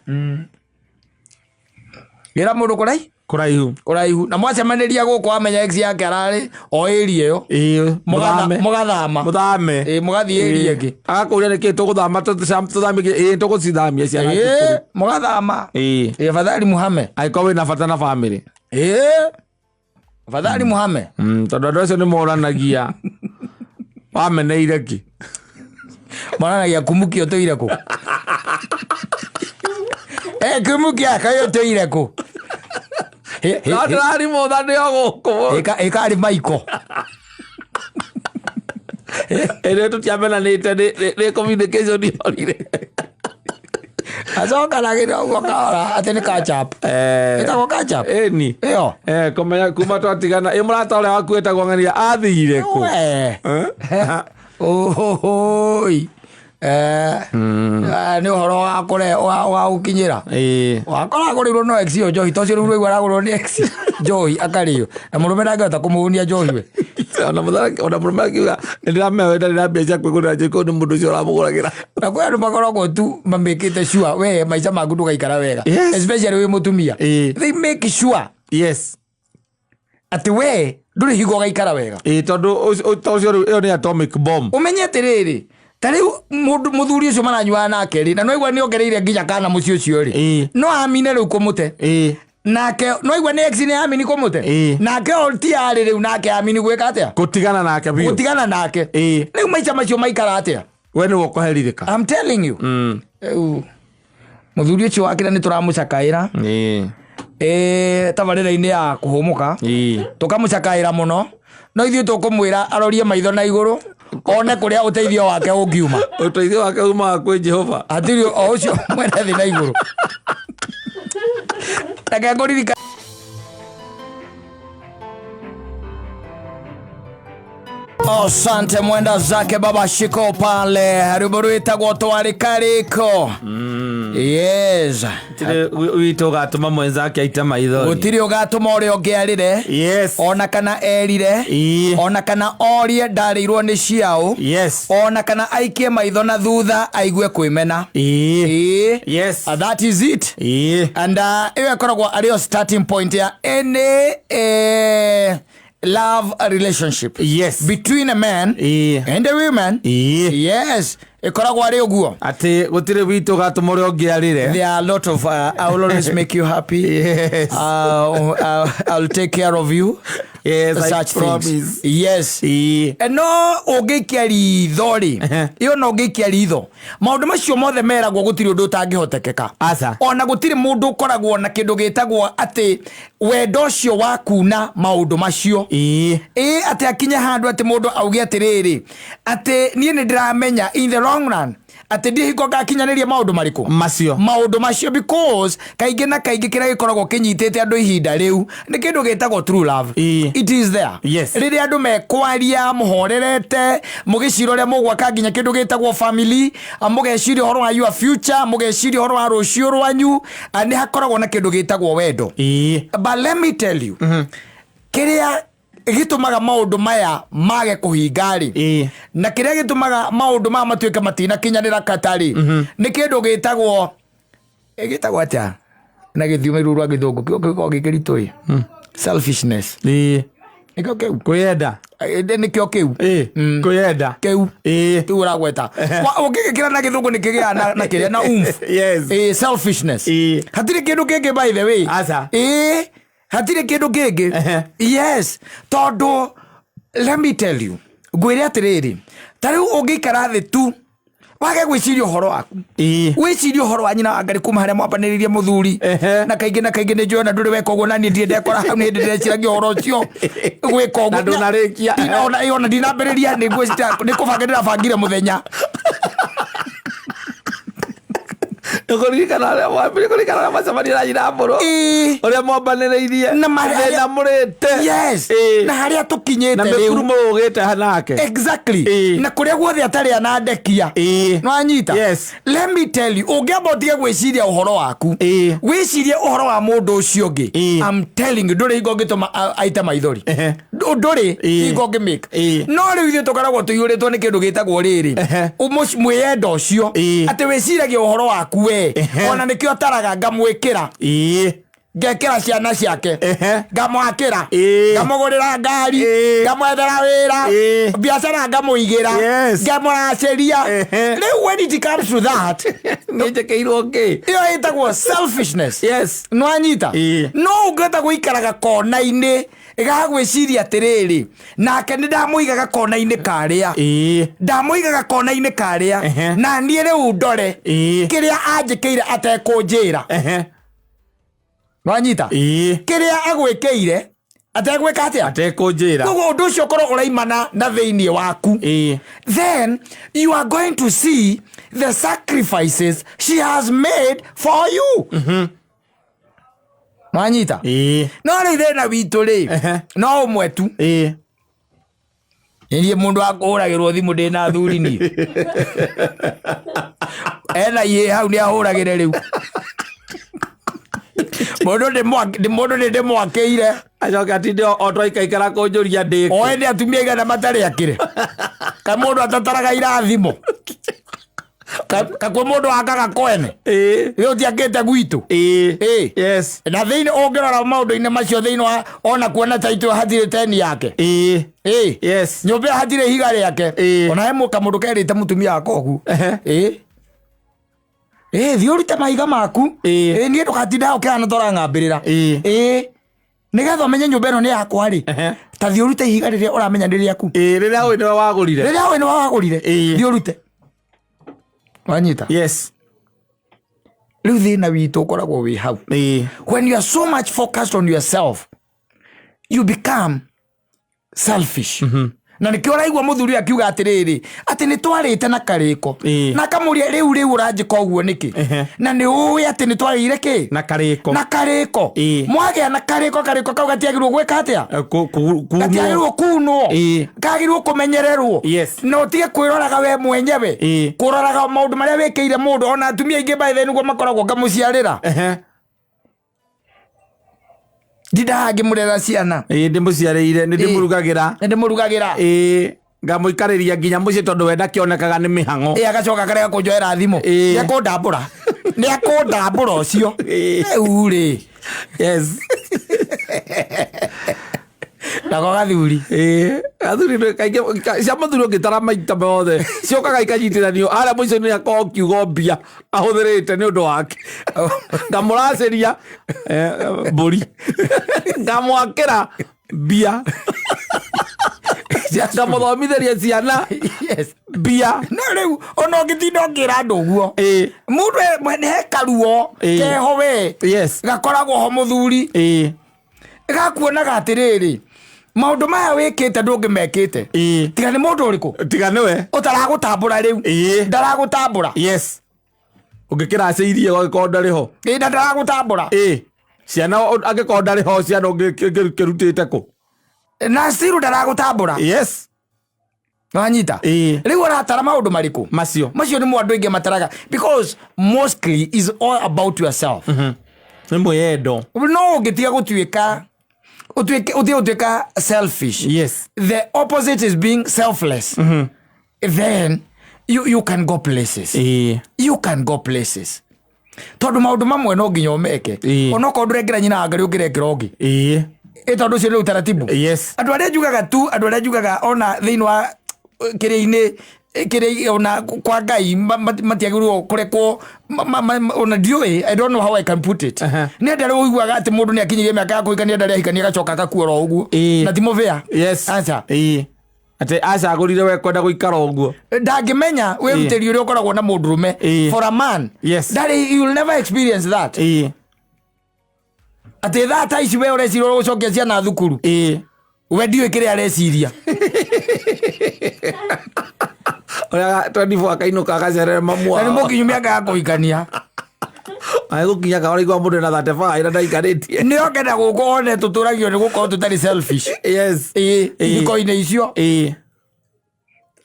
Gĩra mũndũ kũraihu. Kũraihu. Kũraihu. Na mwacemanĩria gũkũ wamenya ex yake ararĩ o area ĩyo. Ĩĩ. Mũthame. Mũgathama. Mũthame. Ĩĩ, mũgathiĩ area ĩngĩ. Agakũria nĩkĩ tũgũthama tũthamie ĩĩ tũgũcithamia ciana. Ĩĩ, mũgathama. Ĩĩ. Ĩĩ, afadhali muhame. Angĩkorwo wĩna bata na bamĩrĩ. Ĩĩ. Afadhali muhame. Tondũ andũ acio nĩ moranagia. Wameneire kĩ? Monanagia kumuki ũtũire kũ? Eh, kumuki akayo ũtũire kũ? No ndĩrarimũtha ndĩ o gũkũ. Ĩkarĩ maiko. Ĩrĩa tũtiamenanĩte nĩ communication yorire. Acokanagĩra ũguo kahora atĩ nĩ catch up. Ĩtagwo catch up? Ĩni. Ĩyo. Kũmenya kuma twatigana ĩ mũrata ũrĩa waku wĩtagwo ng'ania athire kũ? We. Ũhũhũi. Nĩ ũhoro wa kũre wa gũkinyĩra. Wakora agũrĩirwo no ex ĩyo njohi to ũcio rĩu ũraigua aragũrĩrwo nĩ ex njohi akarĩo na mũrũme ndangĩhota kũmũhũnia njohi we. Ona mũrũme akiuga nĩ ndĩramenya we ndarĩ na mbia cia kwĩgũrĩra njohi kũu nĩ mũndũ ũcio ũramũgũragĩra. Na kwĩ andũ makoragwo tu mamĩkĩte sure we maica maku ndũgaikara wega. Especially wĩ mũtumia. They make sure. Yes. Atĩ we ndũrĩ hingo ũgaikara wega. Ĩĩ, tondũ ũcio rĩu ĩyo nĩ atomic bomb. Ũmenye atĩrĩrĩ, ta rĩu mũndũ mũthuri ũcio maranyuaga nake rĩ, na no aigua nĩ ongereire nginya kana mũciĩ ũcio rĩ, no amine rĩu kũmũte. Nake no aigua nĩ ex nĩ amini kũmũte. Nake o ti arĩ rĩu nake amini gwĩka atĩa? Gũtigana nake biũ. Gũtigana nake. Rĩu maica macio maikara atĩa? We nĩwe ũkũherithĩka. I'm telling you. Rĩu mũthuri ũcio wakĩra nĩ tũramũcakaĩra. Tabarĩra-inĩ ya kũhũmũka. Tũkamũcakaĩra mũno. No ithuĩ tũkũmwĩra arorie maitho na igũrũ one kũrĩa ũteithio wake ũngiuma. Ũteithio wake umaga kwĩ Jehova. Hatirĩ o ũcio mwene thĩ na igũrũ. Reke ngũririkanie. Asante mwenda zake baba Shiko pale rwimbo rwĩtagwo twarĩ karĩko. Yes. Witũ ũgatũma mwenzake aite maitho. Gũtirĩ ũgatũma ũrĩa ũngĩ arĩre. Yes. Ona kana erire. Ona kana orie ndarĩirwo nĩ ciaũ. Yes. Ona kana aikie maitho na thutha aigue kwĩmena. Yes. That is it. And ĩyo ĩkoragwo arĩ yo starting point ya any love relationship. Yes. Between a man and a woman. Yes. Ĩkoragwo arĩ ũguo. Atĩ gũtirĩ witũ ũgatũma ũrĩa ũngĩ arĩre. There are a lot of I will always make you happy. Yes. I'll take care of you. Yes, I Such things. promise. Yes. No ũngĩikia ritho rĩ, ĩyo no ũngĩikia ritho. Maũndũ macio mothe meragwo gũtirĩ ũndũ ũtangĩhotekeka. Aca. Ona gũtirĩ mũndũ ũkoragwo na kĩndũ gĩtagwo atĩ wendo ũcio wa kuna maũndũ macio. Ĩĩ atĩ akinye handũ atĩ mũndũ auge atĩrĩrĩ, atĩ niĩ nĩ ndĩramenya in the long run atĩ ndiĩ hingo ngakinyanĩria maũndũ marĩkũ macio maũndũ macio because kaingĩ na kaingĩ kĩrĩa gĩkoragwo kĩnyitĩte andũ ihinda rĩu nĩ kĩndũ gĩtagwo true love. It is there. Yes. Rĩrĩa andũ mekwaria mũhorerete mũgĩcira ũrĩa mũgwaka nginya kĩndũ gĩtagwo family, mũgeciria ũhoro wa your future, mũgeciria ũhoro wa rũciũ rwanyu, nĩ hakoragwo na kĩndũ gĩtagwo wendo. But let me tell you, kĩrĩa gĩtũmaga maũndũ maya mage kũhinga rĩ, na kĩrĩa gĩtũmaga maũndũ maya matuĩke matinakinyanĩra kata rĩ, nĩ kĩndũ gĩtagwo, gĩtagwo atĩa na gĩthiomi rũu rwa gĩthũngũ, kĩo gĩkoragwo gĩ kĩritũ ĩ. Selfishness. Nĩkĩo kĩu. Kwĩyenda. Nĩkĩo kĩu. Kwĩyenda. Kĩu. Kĩu ũragweta. Ũngĩgĩkĩra na gĩthũngũ nĩ kĩgĩaga na kĩrĩa na oomph. Yes. Selfishness. Hatirĩ kĩndũ kĩngĩ by the way. Aca. Hatirĩ kĩndũ kĩngĩ. Yes. Tondũ let me tell you, ngwĩre atĩrĩrĩ, ta rĩu ũngĩikara thĩ tu wage gwĩciria ũhoro waku, wĩcirie ũhoro wa nyina wa Ngarĩ kuma harĩa mwambanĩrĩirie mũthuri, na kaingĩ na kaingĩ nĩ njũĩ ona ndũrĩ weka ũguo, na niĩ ndirĩ ndekora hau, nĩ hĩndĩ ndĩreciragia ũhoro ũcio gwĩka ũguo. Na ndũnarĩkia. Ona ndinambĩrĩria, nĩ ngwĩciria nĩ kũbanga ndĩrabangire mũthenya. Nĩkũririkana ũrĩa mwambire kũririkana ũrĩa mwacemania na nyina mbũrũ. Ĩĩ. Ũrĩa mwambanĩrĩirie. Na marĩa- Thĩna mũrĩte. Yes. Ĩĩ. Na harĩa tũkinyĩte Na rĩu. mĩkuru mũgĩte nake. Exactly. Ĩĩ. Na kũrĩa guothe atarĩ anandekia. Ĩĩ. Nĩwanyita? Yes. Let me tell you, ũngĩamba ũtige gwĩciria ũhoro waku. Ĩĩ. Wĩcirie ũhoro wa mũndũ ũcio ũngĩ. Ĩĩ. I'm telling you, ndũrĩ hingo ũngĩtũma aite maithori. Ehe. Ndũrĩ Ĩĩ. hingo ũngĩmake. Ĩĩ. No rĩu ithuĩ tũkoragwo tũiyũrĩtwo nĩ kĩndũ gĩtagwo rĩrĩ. Ehe. Mwĩyendo ũcio. Ĩĩ. Atĩ wĩciragia ũhoro waku we. Ehe. Ona nĩkĩo taraga ngamwĩkĩra. Ĩĩ. Ngekĩra ciana ciake. Ehe. Ngamwakĩra. Ĩĩ. Ngamũgũrĩra ngari. Ĩĩ. Ngamwethera wĩra. Ĩĩ. Biacara ngamũigĩra. Yes. Ngamũracĩria. Ehe. Rĩu when it comes to that, Nĩnjĩkĩirwo kĩ? ĩyo ĩtagwo selfishness. Yes. Nĩwanyita? Ĩĩ. No ũngĩhota gũikaraga kona-inĩ gagwĩciria atĩrĩrĩ, nake nĩ ndamũigaga kona-inĩ karĩa. Ĩĩ. Ndamũigaga kona-inĩ karĩa. Ehe. Na niĩ rĩu ndore Ĩĩ. kĩrĩa anjĩkĩire atekũnjĩra. Ehe. Nĩwanyita? Ĩĩ. Kĩrĩa agwĩkĩire ategwĩka atĩa? Atekũnjĩra. Koguo ũndũ ũcio ũkorwo ũraimana na thĩinĩ waku. Ĩĩ. Then you are going to see the sacrifices she has made for you. Nwanyita? Ĩĩ. No rĩu thĩna witũ rĩ, Ehe. no ũmwe tu. Ĩĩ. Niĩ mũndũ wa kũhũragĩrwo thimũ ndĩ na athuri niĩ. Ena ihĩ hau nĩ ahũragĩre rĩu. Mũndũ nĩ ndĩmwakĩire. Acoke atinde o twaikaikara kũnjũria ndĩ kũ. Oe nĩ atumia igana matarĩ akĩre. Ka mũndũ atataraga irathimo. Ka kwĩ mũndũ wakaga kwene. Ĩĩ. Rĩu tiakĩte gwitũ. Ĩĩ. Ĩĩ. Yes. Na thĩinĩ ũngĩrora maũndũ-inĩ macio thĩinĩ wa ona kuona taitũ hatirĩ teni yake. Ĩĩ. Ĩĩ. Yes. Nyũmba ĩyo hatirĩ ihiga rĩake. Ĩĩ. Ona he kamũndũ kerĩte mũtumia wakwa ũguo. Ehe. Ĩĩ. Ĩĩ, thiĩ ũrute mahiga maku. Ĩĩ. Ĩĩ, niĩ ndũgatinda hau ũkĩhana ta ũrang'ambĩrĩra. Ĩĩ. Ĩĩ. Nĩgetha ũmenye nyũmba ĩno nĩ yakwa rĩ, Ehe. ta thiĩ ũrute ihiga rĩrĩa ũramenya nĩ rĩaku. Ĩĩ, rĩrĩa ũĩ nĩwe wagũrire. Rĩrĩa ũĩ nĩwe wagũrire, Ĩĩ. thiĩ ũrute. Wanyita? Yes. Rĩu thĩna witũ ũkoragwo wĩ hau. Ĩĩ. When you are so much focused on yourself, you become selfish. Na nĩkĩo ũraigua mũthuri akiuga atĩrĩrĩ, atĩ nĩ twarĩte na karĩko. Ĩĩ. Na akamũria rĩu rĩu ũranjĩka ũguo nĩkĩ? Ehe. Na nĩ ũĩ atĩ nĩ twarĩire kĩ? Na karĩko. Na karĩko. Ĩĩ. Mwagĩa na karĩko, karĩko kau gatiagĩrĩirwo gwĩka atĩa? Eh, kunwo. Gatiagĩrĩirwo kunwo. Ĩĩ. Kagĩrĩirwo kũmenyererwo. Yes. Na ũtige kwĩroraga we mwenyewe. Ĩĩ. Kũroraga maũndũ marĩa wĩkĩire mũndũ. Ona atumia aingĩ by the way nĩguo makoragwo ngamũciarĩra. Ehe. Ndindaga ngĩmũrera ciana. Ĩĩ, ndĩmũciarĩire, nĩ Ĩĩ. ndĩmũrugagĩra. Nĩ ndĩmũrugagĩra. Ĩĩ, ngamũikarĩria nginya mũciĩ tondũ we ndakĩonekaga nĩ mĩhang'o. Ĩĩ, agacoka akarega kũnjoera thimũ. Ĩĩ. Nĩ ekũndambũra. Nĩ ekũndambũra ũcio. Ĩĩ. Rĩu rĩ. Yes. Nako gathuri. Ĩĩ, athuri nĩ kaingĩ cia mũthuri ũngĩtara maita mothe ciũkaga ikanyitithanio harĩa mũico-inĩ akorwo kiugo mbia ahũthĩrĩte nĩ ũndũ wake. Ngamũracĩria mbũri, ngamwakĩra mbia, ngamũthomithĩria ciana Yes. mbia. No rĩu ona ũngĩtinda ũkĩra andũ ũguo. Ĩĩ. Mũndũ he karuo Ĩĩ. keho we. Yes. Gakoragwo ho mũthuri. Ĩĩ. Gakuonaga atĩrĩrĩ, maũndũ maya wĩkĩte ndũngĩmekĩte. Ĩĩ. Tiga nĩ mũndũ ũrĩkũ? Tiga nĩwe. Ũtaragũtambũra rĩu. Ĩĩ. Ndaragũtambũra. Yes. Ũngĩkĩracĩirie ũgagĩkorwo ndarĩ ho. Ĩĩ, na ndaragũtambũra. Ĩĩ. Ciana angĩkorwo ndarĩ ho ciana ũngĩkĩrutĩte kũ? Na still ndaragũtambũra. Yes. Wanyita? Ĩĩ. Rĩu ũratara maũndũ marĩkũ? Macio. Macio nĩmo andũ aingĩ mataraga because mostly is all about yourself. Nĩ mwĩyendo. No ũngĩtiga gũtuĩka ũtuĩke ũtige gũtuĩka selfish. Yes. The opposite is being selfless. Then you can go places. Ĩĩ. You can go places. Tondũ maũndũ mamwe no nginya ũmeke. Ĩĩ. Onokorwo ndũrekĩra nyina wa ngarĩ ũngĩrekĩra ũngĩ. Ĩĩ. Ĩ tondũ ũcio nĩ utaratibu. Yes. Andũ arĩa njugaga tu, andũ arĩa njugaga ona thĩinĩ wa kĩrĩa-inĩ, kĩrĩa ona kwa Ngai matiagĩrĩirwo kũrekwo, ona ndiũĩ, I don't know how I can put it. Aha. Nĩ andũ arĩa ũiguaga atĩ mũndũ nĩ akinyirie mĩaka ya kũhikania, ndarĩ ahikania agacoka agakua oro ũguo. Ĩĩ. Na ti mũbĩa. Yes. Aca. Ĩĩ. Atĩ acagũrire we kwenda gũikara ũguo. Ndangĩmenya wĩrutĩri ũrĩa ũkoragwo na mũndũrũme. Ĩĩ. For a man. Yes. Ndarĩ, you will never experience that. Ĩĩ. Atĩ thaa ta ici we ũreciria ũgũcokia ciana thukuru. Ĩĩ. We ndiũĩ kĩrĩa areciria. Ũrĩa 24 akainũka agacerere mamu Na nĩ wao. mũkinyu mĩaka ya kũhikania. Agĩgũkinya kaũraigua mũndũ ena 35 na ndaikarĩtie. Nä oke na gå kå one tå tå ragio nä gå korwo tå tarä selfish. Yes. Ä Ĩĩ. ihiko-inä icio Ĩĩ.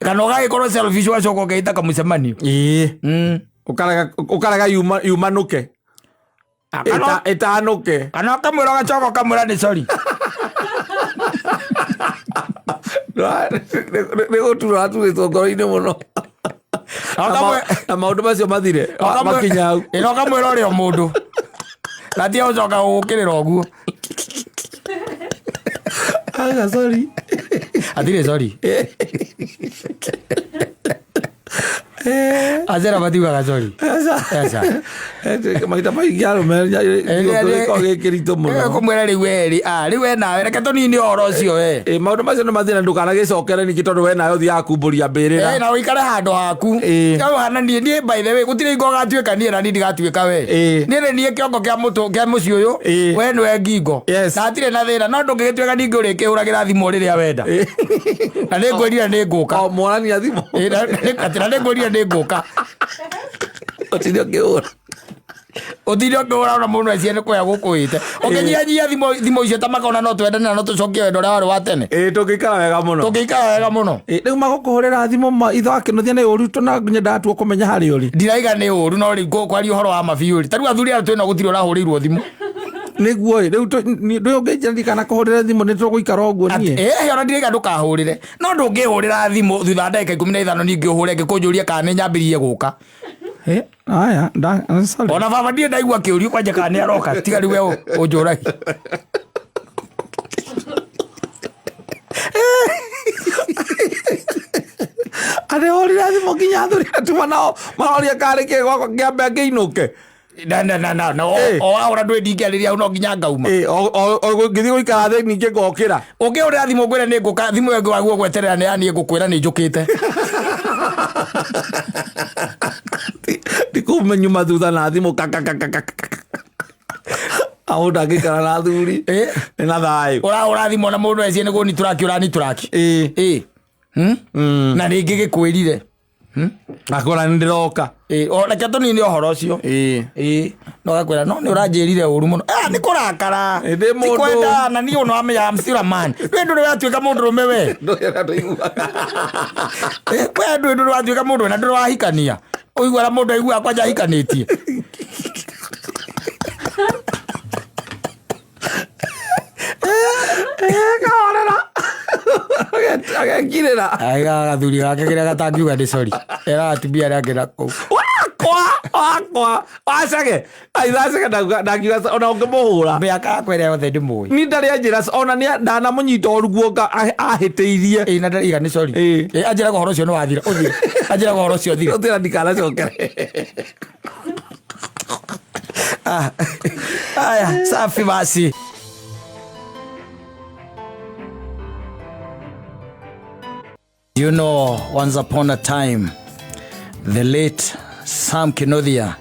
kana å gagä korwo selfish wacoka å keita kamũcemanio. Ĩĩ. Ũkarega yumanũke. Ĩtanũke. Kana å kamwä ra å gacoka å kamwä ra nä sorry. Nĩ gũtura aturĩtwo ngoro-inĩ mũno. Na maũndũ macio mathire makinya hau. Ä na å kamwä ra å rä o må ndå na tia å coka gå kä rä ra å guo. Aga, sorry. Atirä sorry, acera matiugaga sorry. Aca. Maita maingĩ arũme gĩkoragwo gĩ kĩritũ mũno. Kå mwä ra rä u erä rä u we nawe reke tå nini å horo å cio we. Ĩ, maũndũ macio nĩ mathĩna, ndũkanagĩcokere ningĩ tondũ we nawe ũthiaga kumbũria mbĩrĩra. Na ũikare handå haku. Ĩĩ. Hana niä niä by the way gũtirĩ hingo ũgatuĩka niĩ na niĩ ndigatuĩka we. Ĩĩ. Niĩ nĩ niĩ kĩongo kĩa mũtũ kĩa mũciĩ ũyũ. Ĩĩ. We nĩwe ngingo. Yes. Na hatirĩ na thĩna no ndũngĩgĩtuĩka ningĩ ũrĩkĩhũragĩra thimũ rĩrĩa wenda na nĩ ngwĩrire nĩ ngũka. O mwarania thimũ. Ĩĩ, atĩ na nĩ ngwĩrire nĩ ngũka. Ũtinde ũkĩhũra. Ũtinde ũkĩhũra ona mũndũ ecie nĩ kũya gũkũĩte ũkĩnyihanyihia thimũ icio ta makona no twendane na no tũcokie wendo ũrĩa warĩ wa tene. Ĩ, tũngĩikara wega mũno. Tũngĩikara wega mũno. Ĩ, rĩu magũkũhũrĩra thimũ ithe wa Kĩnuthia nĩ ũru tũ na nyendaga tu kũmenya harĩa ũrĩ. Ndiraiga nĩ ũru no rĩu kwaria ũhoro wa mabiũ rĩ ta rĩu athuri aya twĩna gũtirĩ ũrahũrĩirwo thimũ. Nĩguo ĩ, rĩu ndũĩ ũngĩnjĩra ndikana kũhũrĩra thimũ nĩ tũgũikara ũguo niĩ. Ĩ ona ndiraiga ndũkahũrĩre no ndũngĩhũrĩra thimũ thutha wa ndagĩka 15 ningĩ ũhũre ngĩkũnjũria kana nĩ nyambĩrĩrie gũka. Ĩ, aya, sorry. Ona baba ndirĩ ndaigua kĩũrio kwanja kana nĩ aroka tiga rĩu we ũnjũragi. Arĩ hũrire thimũ nginya athuri atuma nao maroria karĩ kĩ gwakwa kĩambe ngĩinũke. Na na na na na o Ĩ. o wahũra ndũĩ ndingĩarĩria hau no nginya ngauma. Ĩ, ngĩthiĩ gũikara thĩ ningĩ ngokĩra. Ũngĩhũrĩra thimũ ngwĩre nĩ ngũka thimũ ĩyo ĩngĩ gweterera nĩ ya niĩ ngũkwĩra nĩ njũkĩte. Ndikũmenyuma thutha na thimũ kakakakaka. Mũndũ angĩikara na athuri Ĩ. nĩ na thayũ. Ũrahũra thimũ na mũndũ ecie nĩ gũnituraki ũranituraki. Ĩ. Ĩ. Na rĩngĩ gĩkwĩrire. Akora nĩ ndĩroka. Ĩ, o reke tũnine ũhoro ũcio. Ĩ. Ĩ, no gakwĩra no nĩ ũranjĩrire ũru mũno. Ah, nĩ kũrakara. Ĩ, ndĩ Ti mũndũ. kwenda na niĩ ũno amenya I'm still a man. We ndũrĩ watuĩka mũndũrũme we. Ndũrĩ ndũiguaga. Ĩ, we ndũrĩ ndũrĩ watuĩka mũndũ na ndũrĩ wahikania. Ũiguaga mũndũ aiguaga kwanja ahikanĩtie. Kahorera. Agekirĩra. Aiga gathuri gake kĩrĩa gatangiuga nĩ sorry. Eraga atumia arĩa angĩ na kũu. Wakwa wakwa wacage aithacage ndangiuga ona ũngĩmũhũra. Mĩaka yakwa ĩrĩa yothe ndĩmũĩ. Ni ndarĩ anjĩra ona nĩ ndanamũnyita ũru guoka ahĩtĩirie. Ĩ, na ndariga nĩ sorry. Ĩ. Ĩ, anjĩraga ũhoro ũcio nĩ wathira. Ũthire. Anjĩraga ũhoro ũcio ũthire. Ũtĩra ndikanacokere. Ah. Aya, safi basi. You know, once upon a time, the late Sam Kinothia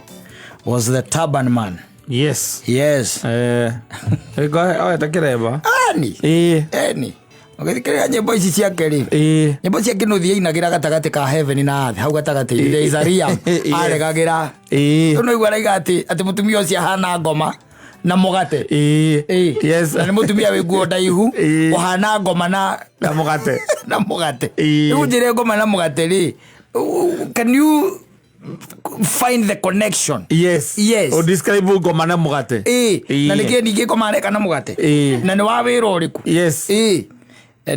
was the turban man. Yes. Yes. Oete kĩremba. Ani. Ĩ. Eni. Ũgĩthikĩrĩria nyĩmbo ici ciake rĩ. Ĩ. Nyĩmbo cia Kinothia ainagĩra gatagatĩ ka heaven na earth, hau gatagatĩ. There is a realm. Yes. Aregagĩra. Ĩ. Rĩu nĩguo araiga atĩ atĩ mũtumia ũcio ahana ngoma na mũgate. Ĩ. Ĩ. Yes. Na nĩ mũtumia wĩ nguo ndaihu Ĩ. ũhana ngoma na Na mũgate. na mũgate. Ĩ. Rĩu njĩre ngoma na mũgate rĩ, can you find the connection? Yes. Yes. O describe ngoma na mũgate. Ĩ. Ĩ. Na nĩkĩ ningĩ ngoma areka na mũgate? Ĩ. Na nĩ wa wĩra ũrĩkũ? Yes. Ĩ.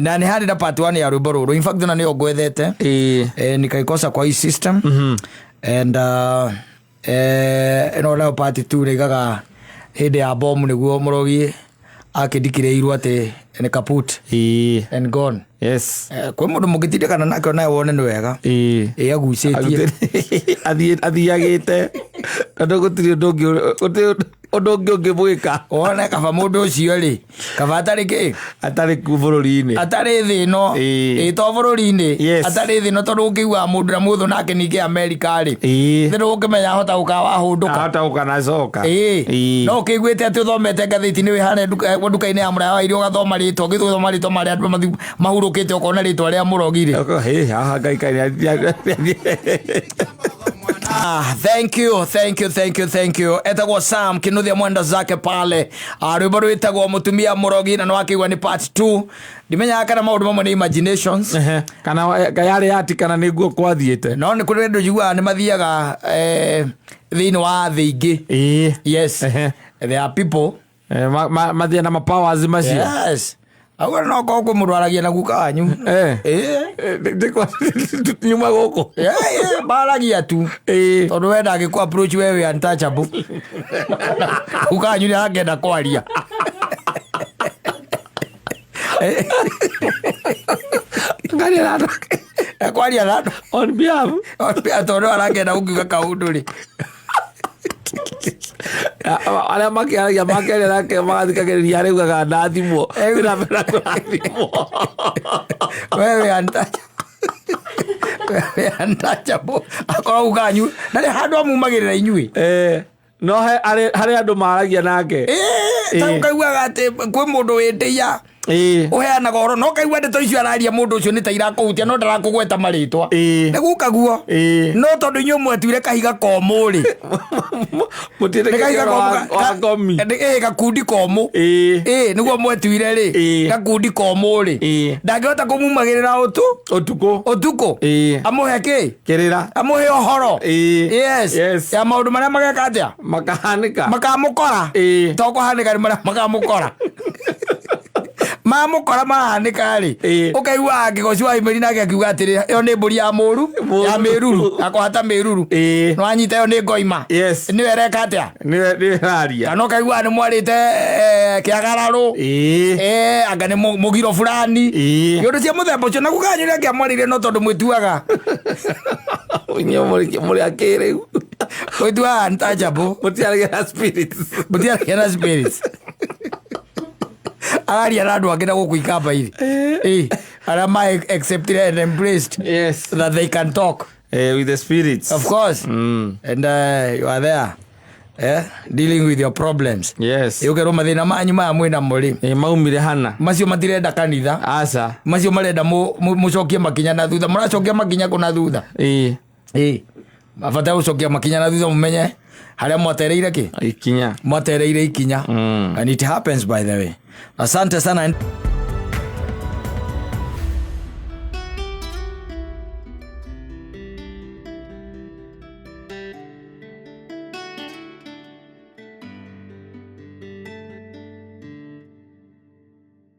Na nĩ harĩ na part 1 ya rwĩmbo rũrũ. In fact na nĩyo ngwethete. Ĩ. Nikaikosa kwa hii system. And ĩno nayo part 2 rĩigaga hĩndĩ ya bomu nĩguo mũrogi akĩndikĩrĩirwo atĩ nĩ kaput Ĩ. and gone. Yes. Kwĩ mũndũ mũngĩtindĩkana nake onawe wone nĩ wega. Ĩ. Ĩ agucĩtie. Athiagĩte tondũ gũtirĩ ũndũ ũngĩ gũtirĩ ũndũ ũngĩ ũngĩmwĩka Wone kaba mũndũ ũcio rĩ kaba atarĩ kĩ atarĩ ku bũrũri-inĩ. Atarĩ thĩ ĩno. Ĩ. Ĩ to bũrũri-inĩ. Yes. Atarĩ thĩ ĩno tondũ ũngĩiguaga mũndũ na mũthũ nake ningĩ Amerika rĩ Ĩ. thĩ ndũgũkĩmenya ahota gũka wahũndũka. Ahota gũka na coka. Ĩ. No ũkĩiguĩte atĩ ũthomete ngathĩti nĩ wĩ harĩa nduka-inĩ ya mũraya wa irio ũgathoma rĩtwa ũgĩthoma rĩtwa marĩa andũ mahurũkĩte ũkona rĩtwa rĩa mũrogi rĩ. Hĩ, haha Ngai kai. sana. Thank you, thank you, thank you, thank you. Etagwo Sam Kinuthia mwenda zake pale. Rwĩmbo rwĩtagwo Mũtumia Mũrogi na nĩwakĩigua nĩ part 2. Ndimenyaga kana maũndũ mamwe nĩ imaginations. Ehe. Kana yarĩ yati kana nĩguo kwathiĩte. No nĩ kũrĩ andũ njiguaga nĩ mathiaga thĩinĩ wa thĩ ingĩ. Ĩĩ. Yes. Ehe. There are people. Mathiĩ na mapowers macio. Yes. Auga no korwo kwĩ mũndũ aragia na guka wanyu. Eh. Ĩĩ. Nyuma gũkũ. Yeah, yeah, maragia tu. Ĩĩ. Tondũ we ndangĩkũ approach we wĩ untouchable. Guka wanyu nĩ arakĩenda kwaria. Ngaria na andũ. Ekwaria na andũ. On behalf. Tondũ arakĩenda gũkiuga kaũndũ rĩ. Arĩa makĩaragia makĩaria nake magathikagĩrĩria arĩugaga ndathimwo. Ndĩrapenda kũrathimwo. Wewe untouchable. Wewe untouchable. Akorwo guka wanyu na nĩ handũ amumagĩrĩra inyuĩ. Eh, no harĩ andũ maragia nake. Ĩĩ, ta ũkaiguaga atĩ kwĩ mũndũ wĩtĩia Ĩĩ. ũheanaga ũhoro no ũkaigua ndeto icio araria mũndũ ũcio nĩ ta irakũhutia no ndarakũgweta marĩtwa. Ĩĩ. Nĩ guka guo. Ĩĩ. No tondũ inyuĩ mwetuire kahiga komũ rĩ. Nĩ kahiga komũ wa ngomi. Ĩĩ, gakundi komũ. Ĩĩ. Ĩĩ, nĩguo mwetuire rĩ. Ĩĩ. Gakundi komũ rĩ. Ĩĩ. Ndangĩhota kũmumagĩrĩra ũtũ Ũtukũ. ũtukũ. Ĩĩ. Amũhe kĩ? Kĩrĩra. Amũhe ũhoro. Ĩĩ. Yes. Yes. Ya maũndũ marĩa mageka atĩa? Makahanĩka. Makamũkora. Ĩĩ. To kũhanĩka nĩ marĩa makamũkora. Mamũkora mahanĩka rĩ. Ĩĩ. Ũkaigua Kĩgoci wa Imeri nake akiuga atĩrĩ ĩyo nĩ mbũri ya mũru Mũru. ya mĩruru ya kũhata mĩruru. Ĩĩ. Nĩwanyita ĩyo nĩ ngoima. Yes. Nĩyo ĩreka atĩa? Nĩwe ĩraria. Kana ũkaigua nĩ mwarĩte kĩagararũ. Ĩĩ. Anga nĩ mũgiro fulani. Ĩĩ. Iũndũ cia mũthemba ũcio na guka wanyu nĩ angĩamwarĩire no tondũ mwĩtuaga. Inyuĩ mũrĩ a kĩrĩu. Mwĩtuaga untouchable. Mũtiaragia na spirits. Mũtiaragia na spirits. Araria na andũ angĩ na gũkũ ikamba-inĩ. Ĩĩ. Arĩa ma accepted and embraced Yes. that they can talk. With the spirits. Of course. And you are there. Dealing with your problems. Yes. Ũkerwo mathĩna manyu maya mwĩnamo rĩ. Maumire hana. Macio matirenda kanitha. Aca. Macio marenda mũcokie makinya na thutha. Mũracokia makinya kũ na thutha? Ĩĩ. Ĩĩ. Mabata gũcokia makinya na thutha mũmenye harĩa mwatereire kĩ? Ikinya. Mwatereire ikinya. And it happens, by the way. Asante sana.